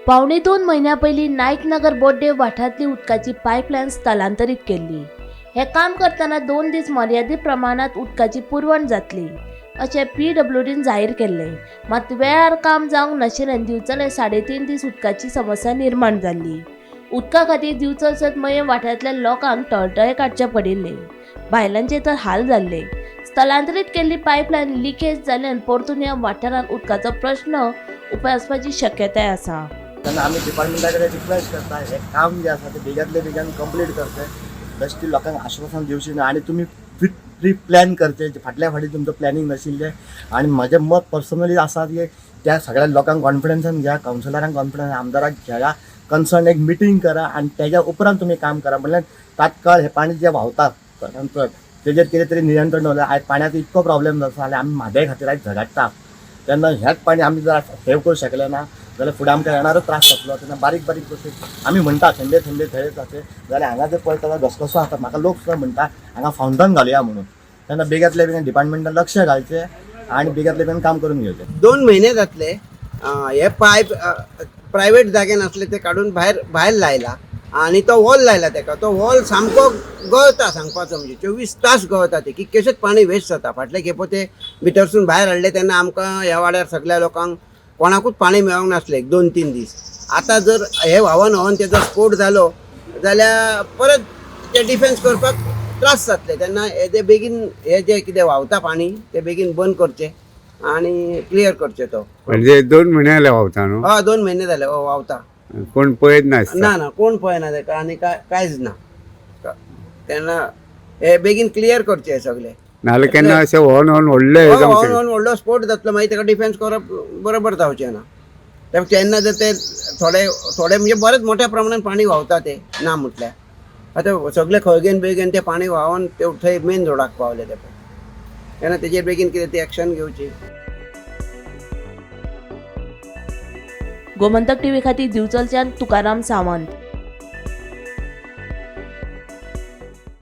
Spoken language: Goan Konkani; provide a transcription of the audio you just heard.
1.75 म्हयन्या पयलीं नायकनगर बोड्डे वाठारांतली उदकाची पायपलायन स्थलांतरीत केल्ली. हें काम करतना 2 दीस मर्यादीत प्रमाणांत उदकाची पुरवण जातली अशें पीडब्ल्यूडीन जाहीर केल्लें. मात वेळार काम जावंक नाशिल्ल्यान दिवचले 3.5 दीस उदकाची समस्या निर्माण जाल्ली. उदका खातीर दिवचल सयत मयें वाठारांतल्या लोकांक टळटळे काडचे पडिल्ले. बायलांचे तर हाल जाल्ले. स्थलांतरीत केल्ली पायपलायन लिकेज जाल्ल्यान परतून ह्या वाठारांत उदकाचो प्रश्न उप्रासपाची शक्यताय आसा. तेन्ना आमी डिपार्टमेंटा कडेन रिक्वेस्ट करता हें काम जें आसा तें बेगीनातले बेगीन कंप्लीट करचें, बेश्टें लोकांक आश्वासन दिवचें न्हय आनी तुमी प्री प्लॅन करचें. फाटल्या फाटीं तुमचो प्लॅनिंग नाशिल्लें आनी म्हजें मत पर्सनली आसा की त्या सगळ्या लोकांक कॉन्फिडन्सान घेया, कावन्सिलरांक कॉन्फिडन्स, आमदाराक घेया, कन्सर्न एक मिटींग करा आनी तेज्या उपरांत तुमी काम करा. म्हणल्यार तात्काळ हें पाणी जें व्हांवता चडान चड तेजेर कितें तरी नियंत्रण दवरलें. आयज पाण्याचो इतको प्रॉब्लेम जाता आनी आमी म्हादय खातीर आयज झगडटा, तेन्ना हेंच पाणी आमी जर सेव करूंक शकले ना जाल्यार फुडें आमकां येणारो त्रास जातलो. तेन्ना बारीक बारीक गोश्टी आमी म्हणटा थेंबे थेंबे थंय जाते जाल्यार हांगा जर पळयता जाल्यार घसघसो आसा. म्हाका लोक सुद्दां म्हणटा हांगा फावंटन घालया म्हणून. तेन्ना बेगींतल्या बेगीन डिपार्टमेंटान लक्ष घालचें आनी बेगींतल्या बेगीन काम करून घेवचें. 2 म्हयने जातले हे पायप प्रायवेट जाग्यान आसले ते काडून भायर भायर लायला आनी तो वॉल लायला तेका. तो वॉल सामको गळता, सांगपाचो म्हणजे 24 तास गळता ते. कितकेशेच पाणी वेस्ट जाता. फाटले खेपो ते भितरसून भायर हाडले तेन्ना आमकां ह्या वाड्यार सगळ्या लोकांक कोणाकूच पाणी मेळोंक नासलें 2-3 दीस. आतां जर हे व्हांवन व्हांवन तेजो स्पोट जालो जाल्यार परत ते डिफेन्स करपाक त्रास जातले. तेन्ना हे जे बेगीन हे जे कितें व्हांवता पाणी ते बेगीन बंद करचें आनी क्लियर करचें तो. म्हणजे 2 म्हयने जाले व्हांवता न्हू? हय, 2 म्हयने जाले व्हांवता. कोण पळयत नासता? ना ना, कोण पळयना तेका आनी कांयच ना. तेन्ना हे बेगीन क्लियर करचें सगळें. नाजाल्यार केन्ना अशें व्होवन व्होवन व्हडलें हें जावंक व्हांवन शकता. व्हांवन व्हडलो स्पोट जातलो, मागीर तेका डिफेन्स करप बरोबर जावचें ना. तेन्ना जर ते थोडे थोडे म्हणजे बरेच मोठ्या प्रमाणान पाणी व्हांवता ते ना म्हटल्यार आतां सगळे खळगेन बेगीन तें पाणी व्हांवन ते थंय मेन रोडाक पावले ते. तेन्ना तेजेर बेगीन कितें ती एक्शन घेवची. गोमंतक टीव्ही खातीर दिवचलच्यान तुकाराम सावंत.